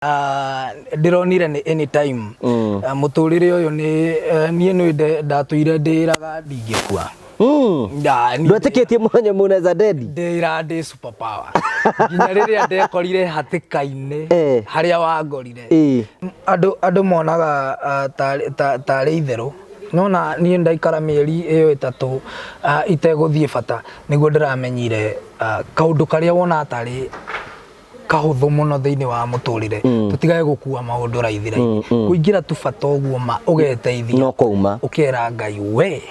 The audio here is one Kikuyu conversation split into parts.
Ah, ndĩronire nĩ anytime. Ah, mũtũrĩre ũyũ nĩ niĩ nĩ ndatũire ndĩraga ndingĩkua. Niĩ Ndwetĩkĩtie mũthenya mũneza dendi? Ndĩra ndĩ super power nginya rĩrĩa ndekorire hatĩka-inĩ harĩa wangorire. Andũ monaga tarĩ itherũ nona niĩ ndaikara mĩeri ĩyo 3 itegũthiĩ bata nĩguo ndĩramenyire kaũndũ karĩa wonaga tarĩ kahũthũ mũno thĩinĩ wa mũtũrĩre. Tũtigage gũkua maũndũ raithi raithi. Kũingĩra tu bata ũguo ma ũgeteithia no kũuma ũkera Ngai we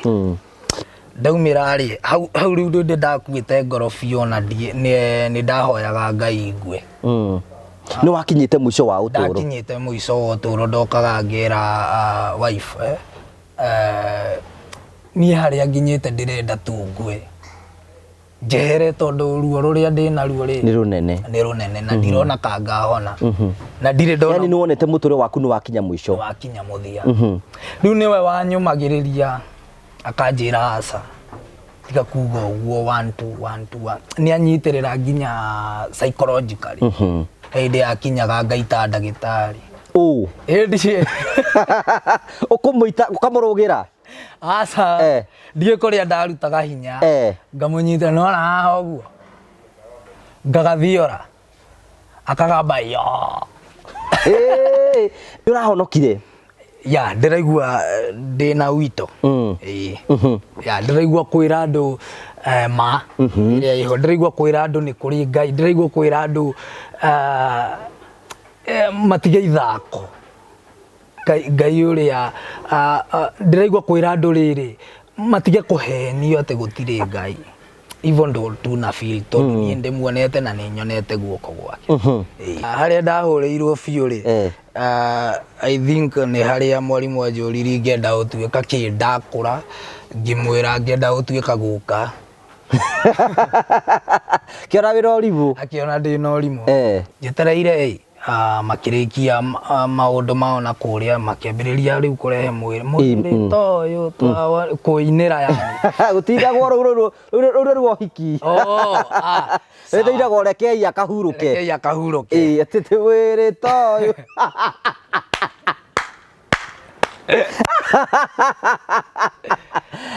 ndaumĩra rĩ hau hau rĩu ndĩ ndakuĩte ngoro biũ na nĩ ndahoyaga Ngai ngue. Nĩ wakinyĩte mũico wa ũtũũro? Ndakinyĩte mũico wa ũtũũro, ndokaga ngera wife niĩ harĩa nginyĩte ndĩrenda tu ngue njehere tondũ ruo rũrĩa ndĩ naruo rĩ nĩ rũnene. Nĩ rũnene na ndirona ka ngahona na ndirĩ ndona. Yani nĩ wonete mũtũrĩre waku nĩ wakinya mũico. Wakinya mũthia. Rĩu nĩwe wanyũmagĩrĩria akanjĩra aca tiga kuga ũguo, one two one two one. Nĩ anyitĩrĩra nginya psychologically. Hĩndĩ yakinyaga ngaita ndagĩtarĩ. Ũ? Ĩndĩ ũkũmũita ũkamũrũgĩra? Aca. Ndiĩ kũrĩa ndarutaga hinya. Ngamũnyita nona haha ũguo ngagathiora akagamba yo. Nĩ ũrahonokire? Ya, ndĩraigua ndĩna wito. Ĩĩ. Ya, ndĩraigua kwĩra andũ ma ĩrĩa ĩho, ndĩraigua kwĩra andũ nĩ kũrĩ Ngai, ndĩraigua kwĩra andũ matige ithako. Ngai ũrĩa ndĩraigua kwĩra andũ rĩrĩ matige kũhenio atĩ gũtirĩ Ngai, even though tuna feel tondũ niĩ ndĩmuonete na nĩ nyonete guoko gwake. Ĩĩ. Harĩa ndahũrĩirwo biũ rĩ, I think nĩ harĩa mwarimũ anjũririe ingĩenda gũtuĩka kĩ ndakũra, ngĩmwĩra ngĩenda gũtuĩka guka. Kĩona wĩna ũrimũ. Akĩona ndĩna ũrimũ. Njetereire ĩ makĩrĩkia maũndũ mao na kũrĩa makĩambĩrĩria rĩu kũrehe mwĩrĩ mũthuri ta ũyũ kũinĩra yani. Gũtindagwo rũu rũu rũu rũu rwa ũhiki. Oh, ah, sawa. Rĩtindagwo rekei akahurũke. Rekei akahurũke. Ĩĩ, atĩ ti mwĩrĩ ta ũyũ.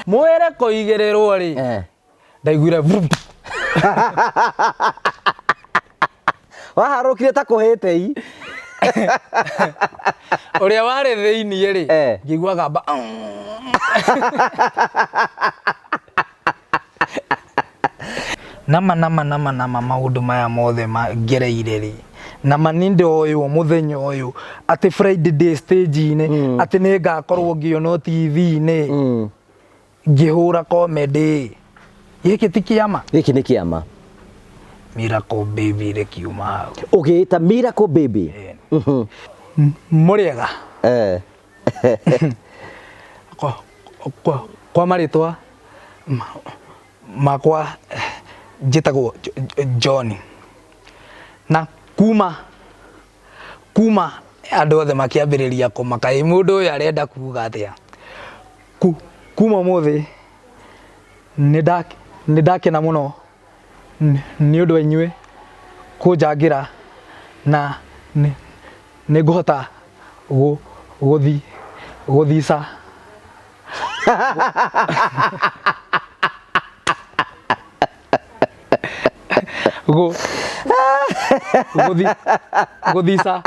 Mwĩrĩ kũigĩrĩrwo rĩ, ndaiguire vup. Waharũkire ta kũhĩte i. Ũrĩa warĩ thĩiniĩ rĩ, ngĩigua gamba nama nama nama nama maũndũ maya mothe ngereire rĩ, nama nĩ ndoywo mũthenya ũyũ atĩ Friday ndĩ stage-inĩ, atĩ nĩ ngakorwo ngĩonwo TV-inĩ ngĩhũra comedy, gĩkĩ ti kĩama. Gĩkĩ nĩ kĩama. Miracle Baby rĩkiuma hau. Ũgĩĩta Miracle Baby? Mũrĩega. Kwa marĩtwa makwa njĩtagwo John, na kuma andũ othe makĩambĩrĩria kũmaka ĩ mũndũ ũyũ arenda kuga atĩa. Kuma ũmũthĩ nĩ ndakena mũno nĩ ũndũ wa inyuĩ kũnjangĩra na nĩ ngũhota gũthica. Gũthica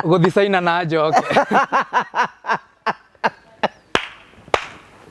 gũthicaina na njoke.